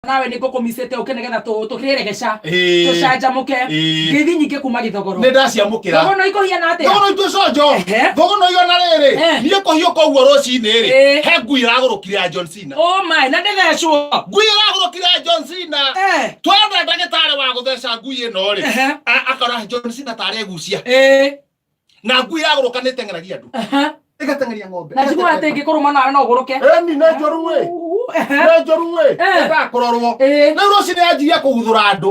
Nawe nĩ ngũkũmicĩte ũke nĩgetha tũkĩregeca tũcanjamũke. Ngeithi nyingĩ kuma Gĩthogoro. Nĩ ndaciamũkĩra. Thogono ikũhiana atĩa? Thogono itũ conjo. Thogono igana rĩrĩ. Niĩ kũhiũka ũguo rũcinĩ rĩ, he ngui ĩragũrũkire ya John Cena. Oh my, na ndĩthecwo. Ngui ĩragũrũkire ya John Cena. Twetha ndagĩtarĩ wa gũtheca ngui ĩno rĩ, akora John Cena tarĩ egucia. Na ngui yagũrũka nĩ ĩteng'eragia andũ, ĩgateng'eria ng'ombe. Na njiguaga atĩ ĩngĩkũrũma nawe no ũgũrũke. Ĩni nĩ njũru ĩ, nĩ njũru ĩ. Ĩendaga kũrorwo. Rĩu rũcinĩ yanjirie kũguthũra andũ.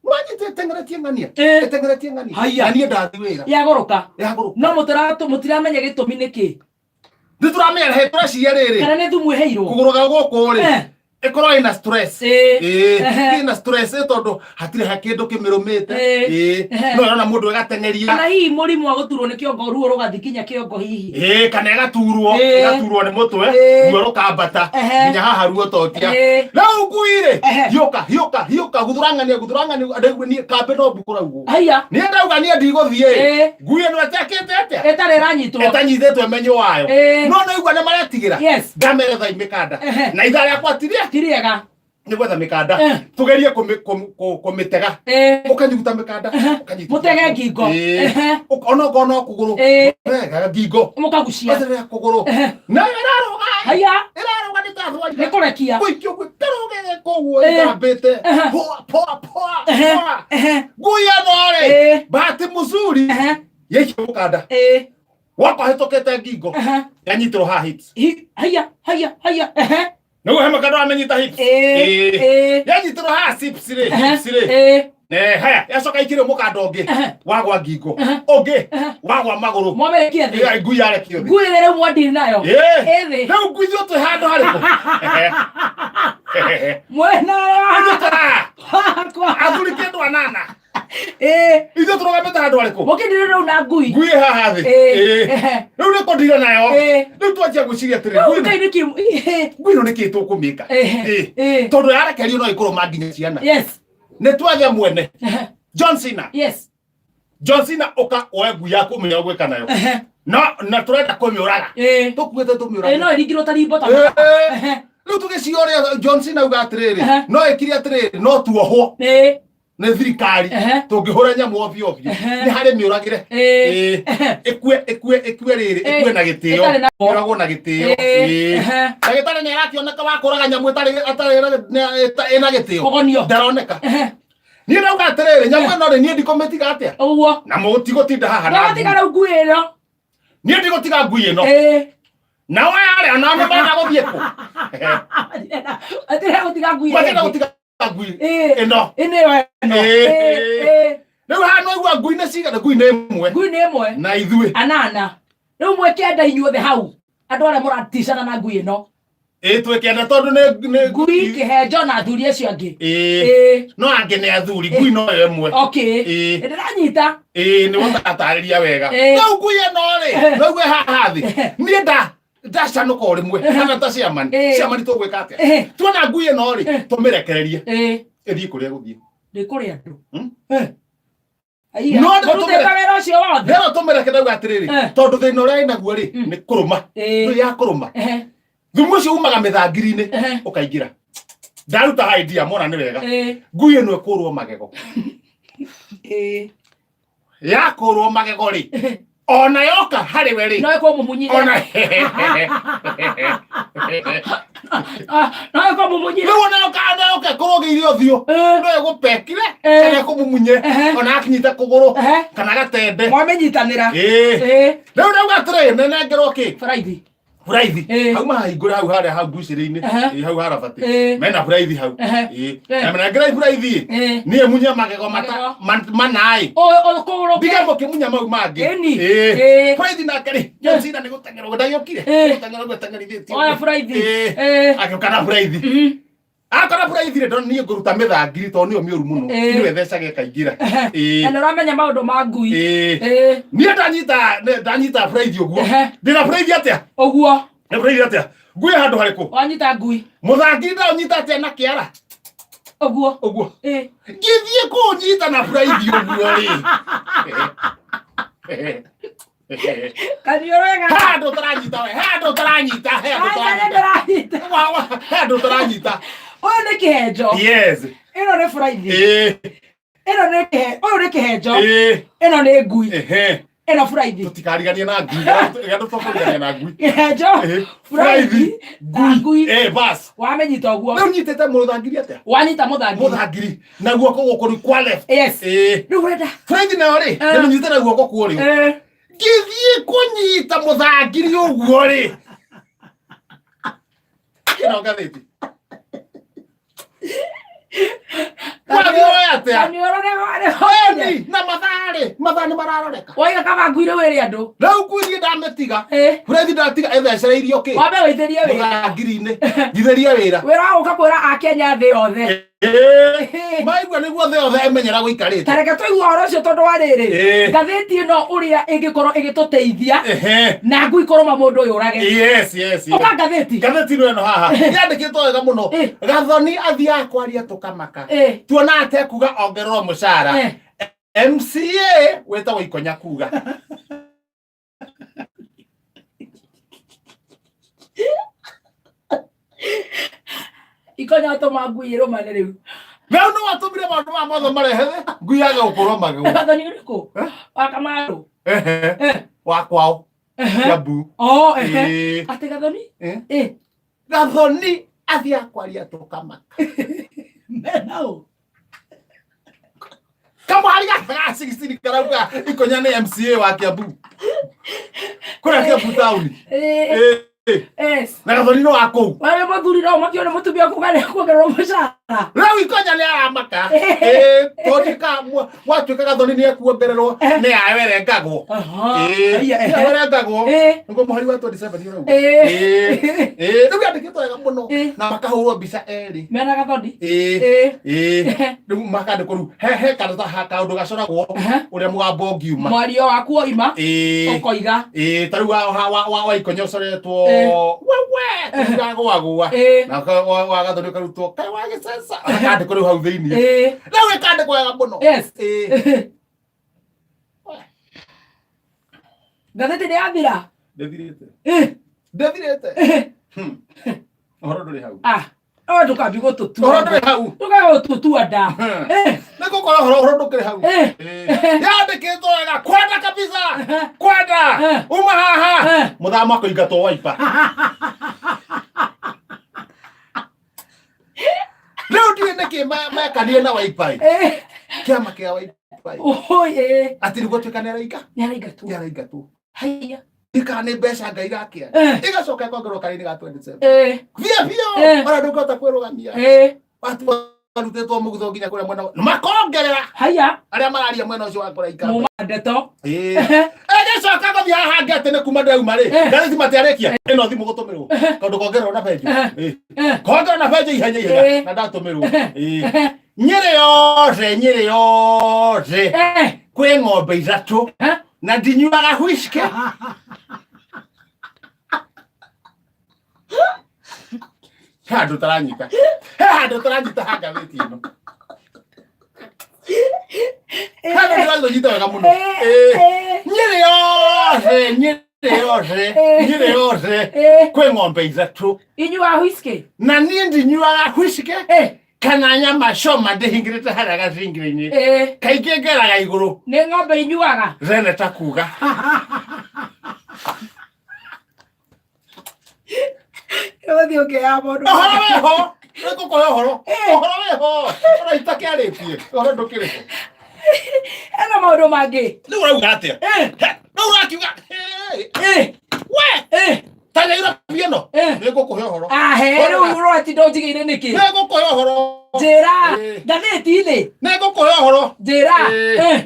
Wanyita ĩteng'eretie ng'ania, ĩteng'eretie ng'ania. Haiya. Na niĩ ndathi wĩra. Yagũrũka. Yagũrũka. No mũtiramenya gĩtũmi nĩkĩ? Nĩ tũramenya, he tũreciria rĩrĩ. Kana nĩ thumu ĩheirwo? Kũgũrũka gũkũ rĩ, ĩkorwo ĩna stress. Ĩna stress tondũ hatirĩ ha kĩndũ kĩmĩrũmĩte. No ĩrona mũndũ ĩgateng'eria. Kana hihi mũrimũ wa gũturwo nĩ kĩongo, ruo rũgathiĩ nginya kĩongo hihi. Kana ĩgaturwo, ĩgaturwo nĩ mũtwe, ruo rũkambata nginya haha ruo totia. Rĩu ngui rĩ, hiũka hiũka hiũka, guthũra ng'ania, guthũra ng'ania, ndaigua niĩ kambĩ no mbu kũraugwo. Haiya. Niĩ ndauga niĩ ndigũthiĩ. Ngui ĩno ĩtekĩte atĩa? Ĩtarĩ ĩranyitwo. Ĩtanyitĩtwo ĩmenyo wayo. No naigua nĩ maretigĩra. Ngameretha imĩkanda. Na ithaa rĩakwa ti rĩa ti rĩega. Nĩ gwetha mĩkanda. Tũgerie kũmĩtega. Ũkanyuguta mĩkanda, ũkanyita. Mũtege ngingo. Ona okorwo no kũgũrũ. Wega, ngingo. Mũkagucia. Weterera kũgũrũ. Nayo ĩrarũga. Haiya. Ĩrarũga nĩ ta thwariga. Nĩ kũrekia. Gũikio gwĩ karũge kũguo ĩtambĩte. Poa poa poa poa. Ngui ĩno rĩ, bahati mzuri yaikio mũkanda. Wakwa hĩtũkĩte ngingo. Yanyitĩrwo haha hips. Haiya haiya haiya. Nĩguo he mũkanda wamenyita hips. Yanyitĩrwo haha hips rĩ, hips rĩ. Haya, yacoka ikĩrĩ mũkanda ũngĩ wagwa ngingo, ũngĩ wagwa magũrũ. Mwamerekia thĩ. Ngui yarekio thĩ. Ngui ĩrĩa rĩu mwandiri nayo. Ĩ thĩ. Rĩu ngui ithuĩ twĩ handũ harĩkũ? Mwena Ithuĩ athuri kĩndũ anana. Ithuĩ tũrũgamĩte handũ harĩkũ? Mũkĩndire rĩu na ngui. Ngui ĩ haha thĩ. Rĩu nĩ kũndira nayo. Rĩu twanjia gwĩciria atĩrĩ, ngui ĩno ngui ĩno nĩkĩ tũkũmĩka? Tondũ yarekerio no ĩkũrũma nginya ciana. Nĩ twethe mwene. John Cena. John Cena, ũka woe ngui yaku ũmenye ũgwĩka nayo. No na tũrenda kũmĩũraga. Tũkuĩte tũmĩũrage. No ĩringirwo ta rimbo ta. Rĩu tũgĩciria ũrĩa John Cena auga atĩrĩrĩ, no ĩkire atĩrĩrĩ, no tuohwo nĩ thirikari tũngĩhũra nyamũ ovyo ovyo. Nĩ harĩ mĩũragĩre. Ĩkue ĩkue ĩkue rĩrĩ, ĩkue na gĩtĩo. Ĩragwo na gĩtĩo. Ndagĩtarĩ nĩ arakĩoneka wa kũraga nyamũ ĩtarĩ ĩtarĩ ĩna gĩtĩo? Kũgonio. Ndaroneka. Niĩ ndauga atĩrĩrĩ, nyamũ ĩno rĩ, niĩ ndikũmĩtiga atĩa? Ũguo. Na mũtigũtinda haha na Ndũgũtiga ngui. rĩu ngui ĩno. Niĩ ndigũtiga ngui ĩno. Nao aya arĩa nao nĩ marenda gũthiĩ kũ? Matirenda gũtiga ngui. Matirenda gũtiga ngui ĩno. Ĩno ĩyo ĩno. Rĩu haha no igua ngui nĩ cigana? Ngui nĩ ĩmwe. Ngui nĩ ĩmwe. Na ithuĩ anana. Rĩu mwĩ kenda inyuothe hau. Andũ arĩa mũraticana na ngui ĩno. Twĩ kenda tondũ nĩ ngui kĩhenjo na athuri acio angĩ. No angĩ nĩ athuri, ngui no yo ĩmwe. Nĩ ndĩranyita. Nĩ gũtatarĩria wega. Rĩu ngui ĩno rĩ, no igue haha thĩ. Niĩ nda ndacanũka o rĩmwe kana ta ciamani. Ciamani tũgwĩka atĩa? Tuona ngui ĩno rĩ, tũmĩrekererie ĩthiĩ kũrĩa ĩgũthiĩ. Ndĩkũrĩa andũ. No nĩ Mũrutĩte wĩra ũcio wothe. Rĩrĩa tũmĩreke, ndauga atĩrĩrĩ, tondũ thĩna ũrĩa ĩnaguo rĩ, nĩ kũrũma. Ndũĩ ya kũrũma. Thumu ũcio umaga mĩthangiri-inĩ ũkaingĩra. Ndaruta idea mona nĩ wega. Ngui ĩno ĩkũrwo magego. Yakũrwo magego rĩ, ona yoka harĩ we rĩ, No ĩkũmumunyire. Ona No ĩkũmumunyire. Rĩu ona yoka, ona yoka ĩkũrũgĩire ũthiũ, no ĩgũpekire kana ĩkũmumunye ona akinyite kũgũrũ kana gatembe. Mwamĩnyitanĩra. Rĩu ndauga atĩrĩrĩ, nenengerwo kĩ? Buraithi. Buraithi. Hau mahahingũra hau harĩa hau mbucĩrĩ-inĩ. Hau harabati mena buraithi hau. Na menengerai buraithi. Niĩ munye magego mata manaĩ. Ũkũgũrũke. Ndige mũkĩmunya mau mangĩ. Ĩni. Buraithi nake rĩ, John Cena nĩ gũteng'era ũguo ndagĩũkire. Gũteng'era ũguo ateng'erithĩtio. Oya buraithi. Agĩũka na buraithi. Akora buraithi rĩ, ndona niĩ ngũruta mĩthangiri tondũ nĩyo mĩũru mũno. Nĩyo ĩthecaga ĩkaingĩra. Na nĩ ũramenya maũndũ ma ngui. Niĩ ndanyita ndanyita buraithi ũguo. Ndĩna buraithi atĩa? Ũguo. Nĩ buraithi atĩa? Ngui handũ harĩkũ? Wanyita ngui. Mũthangiri ndaũnyita atĩa na kĩara? Ũguo. Ũguo. Ngĩthiĩ kũũnyita na buraithi ũguo rĩ. Kanioro wega. He handũ ũtaranyita we, he handũ ũtaranyita, he handũ Aca nĩ ũtaranyita. ndĩranyita. Wa, wa, he handũ ũtaranyita. Ũyũ nĩ kĩhenjo. Yes. Ĩno nĩ buraithi. Ĩĩ. Ĩno nĩ kĩhe ũyũ nĩ kĩhenjo. Ĩĩ. Ĩno nĩ ngui. Ehe. Ĩno buraithi. Tũtikariganie na ngui. Gĩa tũkũrigania na ngui. Kĩhenjo. Ĩĩ. Buraithi na ngui. Ĩĩ, bas. Wamĩnyita ũguo. Rĩu nyitĩte mũthangiri atĩa? Wanyita mũthangiri. Mũthangiri. Na guoko gũkũ rĩu kwa left. Yes. Ĩĩ. Rĩu ũrenda. Buraithi nayo rĩ, Eh. ndĩmĩnyitĩte na guoko kwa ũrĩo. Eh. Ngĩthiĩ kũnyita mũthangiri ũguo rĩ. Ĩno ngathĩti. Wathiĩ woe atĩa? Kanioro nĩ Eni, na mathaa rĩ, mathaa nĩ mararoreka. Waiga kaba ngui rĩu ĩrĩ andũ. Rĩu ngui niĩ ndamĩtiga. Eh. Buraithi ndatiga ĩthecereirio kĩ? Wambe wĩitĩrie wĩra. Mũthangiri-inĩ. Njithĩrie wĩra. Wĩra wa gũka kwĩra akenya thĩ yothe. Ĩĩ. Maigua nĩguo thĩ yothe ĩmenyera gũikarĩte. Ta reke tũigue ũhoro ũcio tondũ wa rĩrĩ. Ĩĩ. Ngathĩti ĩno ũrĩa ĩngĩkorwo ĩgĩtũteithia Ehe. na ngui kũrũma mũndũ ũyũ ũrage. Yes, yes, yes. Ũka ngathĩti. Ngathĩti ĩno ĩno haha yandĩkĩtwo wega mũno. Ĩĩ. Gathoni athiaga kwaria tũkamaka. Ĩĩ. Tuona atekuga ongererwo mũcara. Eh. MCA wĩtagwo Ikonya kuga. Ikonya atũma ngui ĩrũmane rĩu. Rĩu nĩ watũmire maũndũ maya mothe marehe ngui yage gũkũrwo magego. Gathoni ũrĩkũ? Eh? Wa Kamaru. Ehe. Eh. Wa kwao. Ehe. Kiambu. Oh, ehe. Ĩĩ. Atĩ Gathoni? Eh. Eh. Gathoni athiaga kwaria tũkamaka. Mena ũ? Kamwari ga 16 karauga Ikonya nĩ MCA wa Kiambu. Kũrĩa Kiambu town. Eh. Ĩĩ. Yes. Na Gathoni nĩ wa kũu. Warĩ mũthuri no makĩone mũtumia kuga nĩ kuongererwo mũcara. Rĩu Ikonya nĩ aramaka. Ĩĩ, tondũ ka gwatuĩka Gathoni nĩ ekuongererwo nĩ yayo ĩrengagwo. Aha. Ĩĩ, Aya, nĩ ehe. yayo ĩrengagwo. Eh. Nĩguo mũhari wa 27 ũrauga. Eh. Ĩĩ. Ĩĩ, rĩu yandĩkĩtwo wega mũno Ĩĩ. na makahũrwo mbica erĩ. Mena Gathoni? Ĩĩ. Eh. Ĩĩ. Rĩu makandĩkwo rĩu he he karata kaũndũ gacoragwo Aha. ũrĩa mũgambo ũngiuma. Mwario waku oima Ĩĩ. ũkoiga. Ĩĩ, ta rĩu wa wa wa wa Ikonya ũcoretwo Ĩĩ. wewe tũtiragũagũa. Eh. Na wa Gathoni ũkarutwo kaĩ wa gĩceca. Gakandĩkwo rĩu hau thĩinĩ. Eh. Rĩu gĩkandĩkwo wega mũno. Yes. Ĩĩ. Ngathĩti nĩ yathira. Ndĩthirĩte. Eh. Ndĩthirĩte. Eh. Ũhoro ndũrĩ hau. Ah. Oh, ndũkambi gũtũtua. Ũhoro ndũrĩ hau. Ndũkaga gũtũtua nda. Eh. Nĩ gũkorwo ũhoro ũhoro ndũkĩrĩ hau. Eh. Ĩĩ. Yandĩkĩtwo wega kwenda kabisa. Kwenda. Eh. Uma haha. Eh. Mũthama kũingatwo waipa. Rĩu ndiũĩ nĩkĩ mekanire na waipa. Eh. Kĩama kĩa waipa. Oi, eh. Atĩ nĩguo tuĩka nĩ arainga. Nĩ araingatwo. Nĩ araingatwo. Haiya. Ndikana nĩ mbeca Ngai irakĩa. Eh. Ĩgacoka ĩkongererwo karĩinĩ ga 27. Eh. Thiĩ biũ. Eh. Ona ndũngĩhota kwĩrũgamia. Eh. Warutĩtwo mũgutho nginya kũrĩa mwena makongerera Haiya. arĩa mararia mwena ũcio wa kũraika. Muma ndeto. Ĩĩ. Ĩgĩcoka gũthiĩ haha hangĩ atĩ nĩ kuma ndĩrauma rĩ. Eh. Ngathĩti matiarĩkia. Ĩno thimũ gũtũmĩrwo. Kaũndũ kongererwo na benjũ. Ĩĩ. Eh. Kongererwo na benjũ ihenya ihenya. Eh. Na ndatũmĩrwo. Ĩĩ. Nyĩrĩ yothe Nyĩrĩ yothe Eh. kwĩ ng'ombe ithatũ Eh. na ndinyuaga whisky. He handũ ũtaranyita. He handũ ũtaranyita ha ngathĩti ĩno. He handũ ndĩranyita wega mũno. Ĩĩ. Eh. Nyĩrĩ yothe Nyĩrĩ yothe Nyĩrĩ yothe Eh. kwĩ ng'ombe ithatũ Inyuaga whisky? na niĩ ndinyuaga whisky Eh. kana nyama coma ndĩhingĩrĩte harĩa gacingĩrĩ-inĩ Eh. kaingĩ ngeraga igũrũ Nĩ ng'ombe inyuaga. theneta kuga Ũgũthiĩ ũkĩoya mũndũ. ũhoro wĩho nĩngũkũhe ũhoro ũhoro wĩho ona itakĩarĩtie ũhoro ndũkĩrĩ ho Hena maũndũ mangĩ. rĩu ũrauga atĩa Eh. He, rĩu ũrakiuga "Hey, Eh. we Eh. ta Nairobi ĩno Eh. nĩngũkũhe ũhoro Ahe, rĩu ũratinda ũnjigĩire nĩkĩ? nĩngũkũhe ũhoro Njĩra. Eh. Ngathĩti-inĩ. nĩngũkũhe ũhoro Njĩra. Eh. Eh.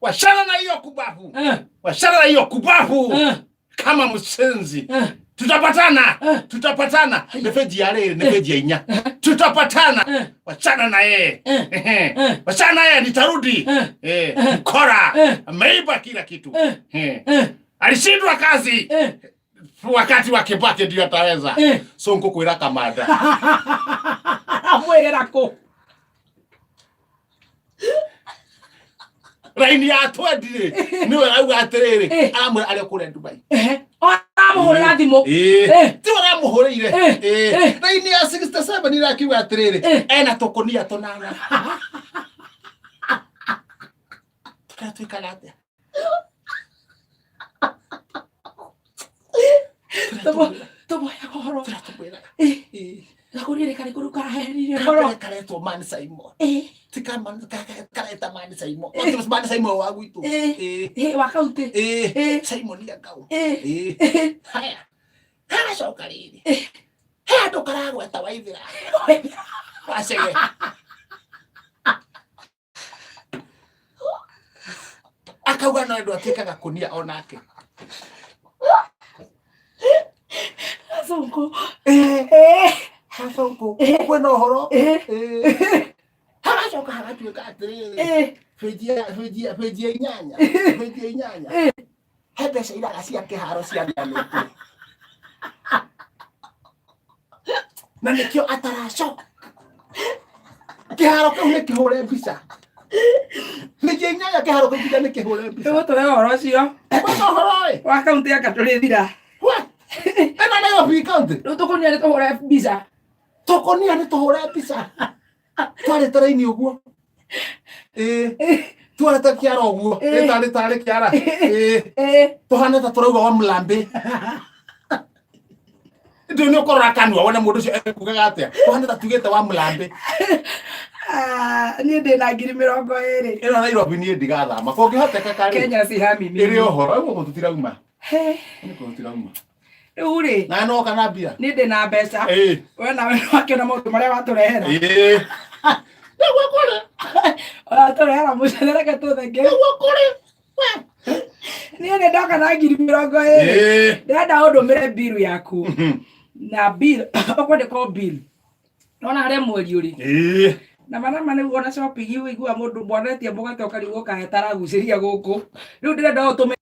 wachana na hiyo kubafu Eh. wachana na hiyo kubafu Eh. kama msenzi Eh. tutapatana Eh. tutapatana nĩ benji ya rĩrĩ nĩ benji ya inya tutapatana Eh. wachana na yeye Eh. Ehe. Eh. wachana na yeye nitarudi Eh. Eh, mkora Eh. ameiba kila kitu Eh. Eh. Eh. alishindwa kazi Eh. wakati wa Kibaki ndio ataweza Eh. so ngũkwĩra kamanda Amwĩrĩra kũ? raini ya twendi rĩ nĩwe arauga atĩrĩrĩ Eh. aramwĩra arĩ o kũrĩa Dubai Ehe. Ora aramũhũrĩra thimũ. Ĩĩ. Eh. Tiwe ũramũhũrĩire. Eh. Ĩĩ. Eh. Raini ya 67 irakiuga atĩrĩrĩ, Eh. ena tũkũnia tũnana. Tũrĩa twĩkaga atĩa? Tũmũheaga ũhoro. Tũrĩa tũmwĩraga. Eh. Ĩĩ. Gakũnia nĩ karĩkũ rĩu karahehenire ũhoro? Kambere karetwo Man Simon. Eh. Ti kareta Man Simon. No ti Man Simon wa gwitũ. Eh. Ĩĩ. Eh, wa kaunti. Ĩĩ. Eh. Simon Angau. Eh. Ĩĩ. Eh. Haya. Hagacoka rĩrĩ. He andũ karagweta Waithĩra. Wacege. Akauga no andũ atuĩke gakũnia onake. Sonko. Eh. Eh. Gasongo. Eh. Kwĩna ũhoro. Eh. Eh. Hagacoka hagatuĩka atĩrĩrĩ. Eh. Benji ya benji ya benji ya inyanya. Benji ya inyanya. Eh. He mbeca iraga cia kĩharo cianeanĩtwo. Na nĩkĩo ataracoka. Kĩharo kĩu nĩ kĩhũre mbica. Benji ya inyanya kĩharo kĩu nginya nĩ kĩhũre mbica. Tũgũtũhe ũhoro ũcio Kwĩna ũhoro ĩ. wa kaunti ya Katũrĩthira. We. Ĩno Nairobi County. Rĩu tũkũnia nĩ tũhũre mbica. Tũkũnia nĩ tũhũre mbica. Twarĩte raini ũguo. Ĩĩ. Twarĩte kĩara ũguo. Eh. Ĩ tarĩ tarĩ kĩara. Ĩĩ. Eh. Tũhana ta tũrauga wa mlambe. Ndũ nĩ ũkũrora kanua wone mũndũ ũcio ekugaga atĩa. Tũhana ta tugĩte wa mlambe. Ah, niĩ ndĩ na 20,000. Ĩno Nairobi niĩ ndigathama. Kũngĩhoteka karĩ. Kenya sihami mimi. Ĩrĩ ũhoro. Ĩgũkũ tũtirauma. He. Nĩkũ tũtirauma. Rĩu rĩ, Na no kana mbia. niĩ ndĩ na mbeca. Ĩĩ. We nawe nĩwakĩona maũndũ marĩa watũrehera. Ĩĩ. Nĩguo kũrĩ. Watũrehera mũcere reke tũtheke. Nĩguo kũrĩ. Niĩ nĩ ndoka na 20,000. Ĩĩ. Ndĩrenda ũndũmĩre bill yaku. Na bill, ũkwandĩkwo bill. Nona harĩa mweri ũrĩ. Ĩĩ. Na mana nĩguo ona shopping ũiguaga mũndũ mwanetie mũgate ũkarigwo kana taragucĩria gũkũ. Rĩu ndĩrenda ũtũme